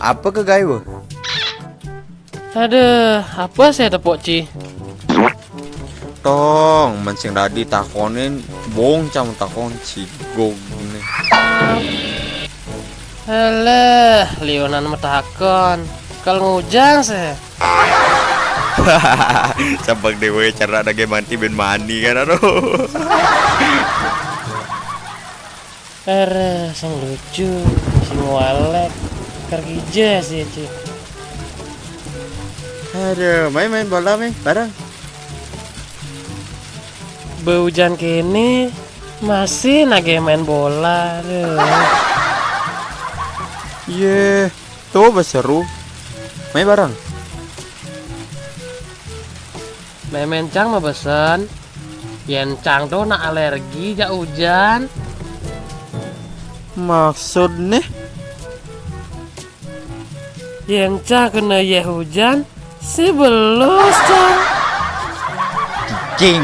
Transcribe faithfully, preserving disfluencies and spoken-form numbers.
Apa ke gawe? Aduh, apa sih tepuk ci? Tong, men sing tadi takonin, bong cang takon cigog nih. Alah, liunan metakon. Kal ngujang sih. Sampak dewe cara ada game anti ben mani kan, aduh. Aduh, sing lucu, sing walek, kerja sih, Ci. Aduh, main-main bola, main bareng. Beujan kene, masih nage main bola, aduh. Ye, tuh beseru. Main bareng. Memen cang mah besen. Yen cang tuh nak alergi jak hujan. Maksud nih? Yen cang kena ye hujan, si belus cang. Cing.